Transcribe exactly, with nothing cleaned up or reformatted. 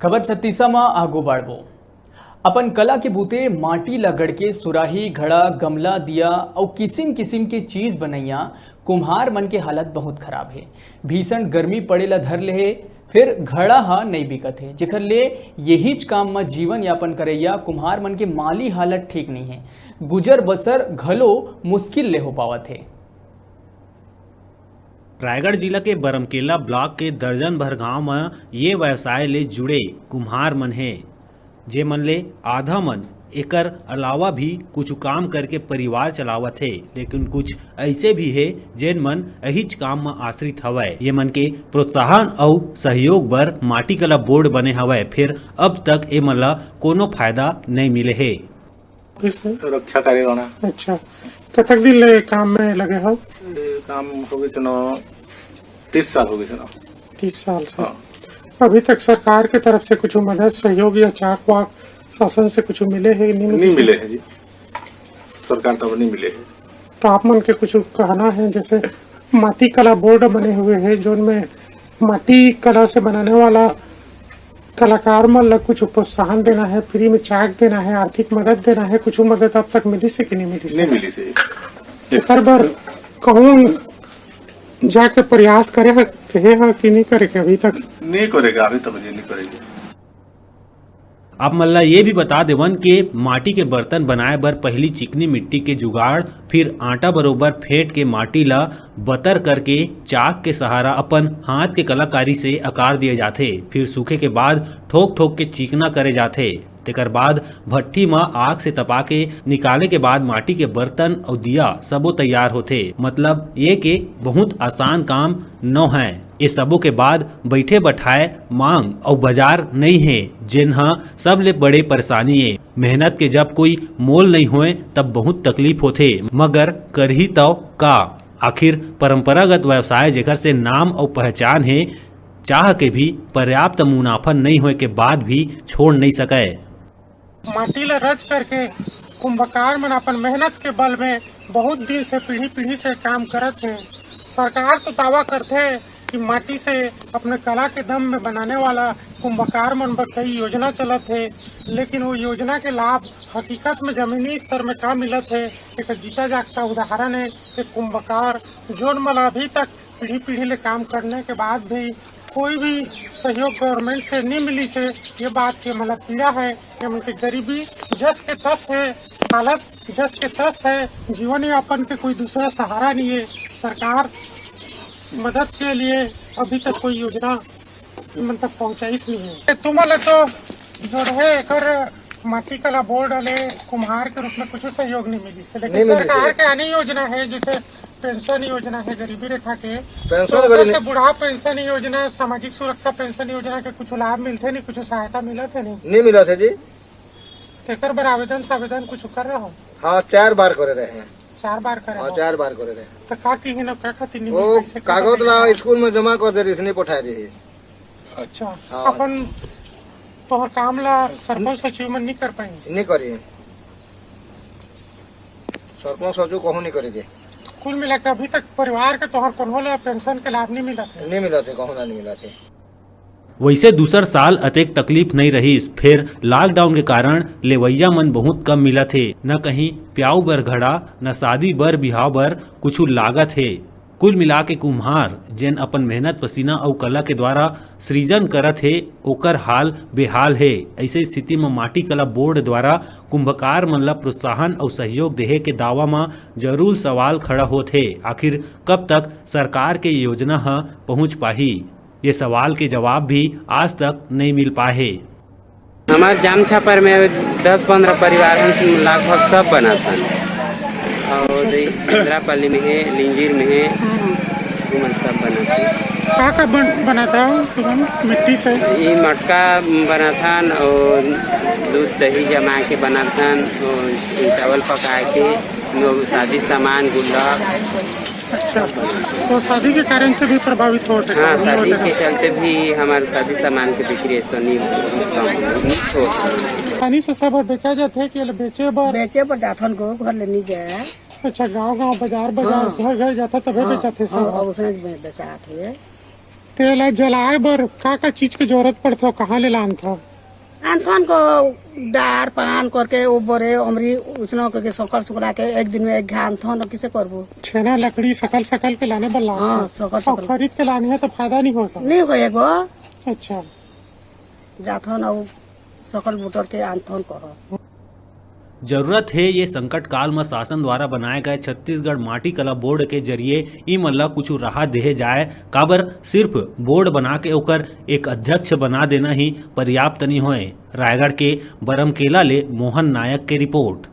खबर छत्तीसा म आगू बढ़बो। अपन कला के बूते माटी ला गढ़ के सुराही, घड़ा, गमला, दिया अउ किसिम किसिम के चीज बनइया कुम्हार मन के हालत बहुत खराब हे। भीषण गर्मी पड़े ला धर ले हे, फिर घड़ा ह नइ बिकत हे, जेकर ले यहीच काम म जीवन यापन करइया कुम्हार मन के माली हालत ठीक नइ हे। गुजर बसर घलो मुश्किल ले हो पावत हे। रायगढ़ जिला के बरमकेला ब्लॉक के दर्जन भर गांव म ये व्यवसाय ले जुड़े कुम्हार मन हे, जे मन ले आधा मन एकर अलावा भी कुछ काम करके परिवार चलावत हे, लेकिन कुछ ऐसे भी हे, जेन मन एहीच काम म आश्रित हवय। ये मन के प्रोत्साहन अउ सहयोग बर माटी कला बोर्ड बने हवय, फिर अब तक ए मन ला कोनो फायदा नइ मिले हे। रक्षा कार्य रहना। अच्छा, कतक दिन ले काम में लगे हो? ये काम हो गए थे ना, तीस साल हो गए थे ना। तीस साल से। हाँ। अभी तक सरकार के तरफ से कुछ मदद, सहयोग या चाक वाक शासन से कुछ मिले है, नहीं मिले? नहीं मिले है जी, सरकार तरफ नहीं मिले है। तो आप मन के कुछ कहना है, जैसे माटी कला बोर्ड बने हुए हैं, जोन में माटी कला से बनाने वाला कलाकार मन ला कुछ प्रोत्साहन देना है, फ्री में चाक देना है, आर्थिक मदद देना है, कुछ मदद अब तक मिलिस हे कि नहीं मिलिस हे? नहीं मिलिस हे। एकर बर कहूँ जाके प्रयास करे ह, कहे ह कि नहीं करे के अभी तक? नहीं करेगा, अभी तक ये नहीं करेगा। आप मन ला ये भी बता देवन के माटी के बर्तन बनाए बर पहिली चिकनी मिट्टी के जुगाड़, फिर आटा बरोबर फेंट के माटी ला बतर करके चाक के सहारा अपन हाथ के कलाकारी से आकार दिए जाथे। फिर सूखे के बाद ठोक ठोक के चिकना करे जाथे। तेकर बाद भट्ठी म आग से तपा के निकाले के बाद माटी के बर्तन अउ दिया सबो तैयार होथे। मतलब ये के बहुत आसान काम नो है। ये सबो के बाद बैठे बठाए मांग अउ बाजार नइ हे, जेन ह सबले बड़े परेशानी ए। मेहनत के जब कोई मोल नइ होय, तब बहुत तकलीफ होथे, मगर करही तव का? आखिर परंपरागत व्यवसाय, जेकर से नाम अउ पहचान हे, चाह के भी पर्याप्त मुनाफा नइ होय के बाद भी छोड़ नइ सकय। माटी ला रच करके कुंभकार मन अपन मेहनत के बल में बहुत दिन से, पीढ़ी पीढ़ी से काम करत हे। सरकार तो दावा करथे कि माटी से अपने कला के दम में बनाने वाला कुंभकार मन बर कई योजना चलत हे, लेकिन वो योजना के लाभ हकीकत में जमीनी स्तर में का मिलत हे, एकर जीता जागता उदाहरण हे कि कुंभकार जोन मन अभी तक पीढ़ी पीढ़ी ले काम करने के बाद भी कोई भी सहयोग गवर्नमेंट से नहीं मिलिस हे। ये बात के मन ला पीड़ा हे, ये मन के गरीबी जस के तस हे, हालत जस के तस हे, जीवन यापन के कोई दूसरा सहारा नहीं हे। सरकार मदद के लिए अभी तक कोई योजना मन तक पहुंचाइस नहीं हे। तुमन ला तो जोड़े एकर माटी कला बोर्ड ले कुम्हार के रूप में कुछ सहयोग नहीं मिलिस हे, लेकिन नहीं मिलिस हे। सरकार के आनी योजना हे, जैसे पेंशन योजना हे गरीबी रेखा के, पेंशन तो ओकर गरीबी से बुढ़ा पेंशन योजना, सामाजिक सुरक्षा पेंशन योजना के कुछ लाभ मिलथे नहीं, कुछ सहायता मिलत हे नहीं? नहीं मिलत हे जी। तेकर बर आवेदन सावेदन कुछ कर रहे हो? हाँ, चार बार करे रहे हैं। चार बार करे हाँ, हो? चार बार करे रहे। तो का की ना, का खातिर नहीं वो मिल पाइस हे, का कागज ला नहीं? स्कूल में जमा कर दे रही, नहीं पठाए रही। अच्छा, हाँ। अपन तोहर काम ला सरपंच सचिव मन नहीं कर पाए? नहीं करी। सरपंच सचिव कहूँ नहीं करे जे। कुल मिला के अभी तक परिवार के तोहर कोनो ला पेंशन के लाभ नहीं मिलत हे? नहीं मिलत हे, कहूँ ना नहीं मिलत हे। वैसे दूसर साल अतेक तकलीफ नइ रहिस, फेर लॉकडाउन के कारण लेवइया मन बहुत कम मिलत हे। न कहीं प्याऊ बर घड़ा, न शादी बर बिहाव बर कुछु लागत हे। कुल मिला के कुम्हार, जेन अपन मेहनत, पसीना अउ कला के द्वारा सृजन करत हे, ओकर हाल बेहाल हे। अइसे स्थिति म माटी कला बोर्ड द्वारा कुंभकार मन ल प्रोत्साहन अउ सहयोग देहे के दावा म जरूर सवाल खड़ा होत हे। आखिर कब तक सरकार के योजना ह पहुंच पाही? ये सवाल के जवाब भी आज तक नइ मिल पाए हे। हमार जाम छापर में दस पन्द्रह परिवार हन, लगभग सब बनाथन। और इंद्रापल्ली में हे, लिंजीर में हे, उमन सब बनाथन। का का बन-, बनाता हो तुमन मिट्टी से? ई मटका बनाथन और दूध दही जमा के बनाथन और चावल पका के, लोग शादी सामान, गुल्लक। अच्छा, तो शादी के कारण से भी प्रभावित होत हे हाँ, का? शादी के चलते भी हमार शादी सामान के बिक्री ऐसा नहीं कम होत। पानी से सब बेचा जाथे कि बेचे बर? बेचे बर जाथन, को घर ले नहीं जाए। अच्छा, गांव गांव, बाजार बाजार, हाँ। घर घर जाथा तभे हाँ, बेचाथे सब? हाँ, उसने बेचात हे। तेला जलाए बर का का चीज के जरूरत पड़थे अउ कहाँ ले लानथव? आनथन को डार पान करके वो बोरे अमरी उसनो करके सकल सुकला के एक दिन में एक घा आनथन, किसे करबो? छेना लकड़ी सकल सकल के लाने बर लागथे। हाँ, सकल अउ सकल। खरीद के लाने हे तो फायदा नहीं होता। नहीं होए गो। अच्छा। जाथन अउ सकल बुटर के आनथन करो। जरूरत हे ये संकट काल म शासन द्वारा बनाए गए छत्तीसगढ़ माटी कला बोर्ड के जरिए ई मन ला कुछु राहत देहे जाए, काबर सिर्फ बोर्ड बना के ओकर एक अध्यक्ष बना देना ही पर्याप्त नहीं होए। रायगढ़ के बरमकेला ले मोहन नायक के रिपोर्ट।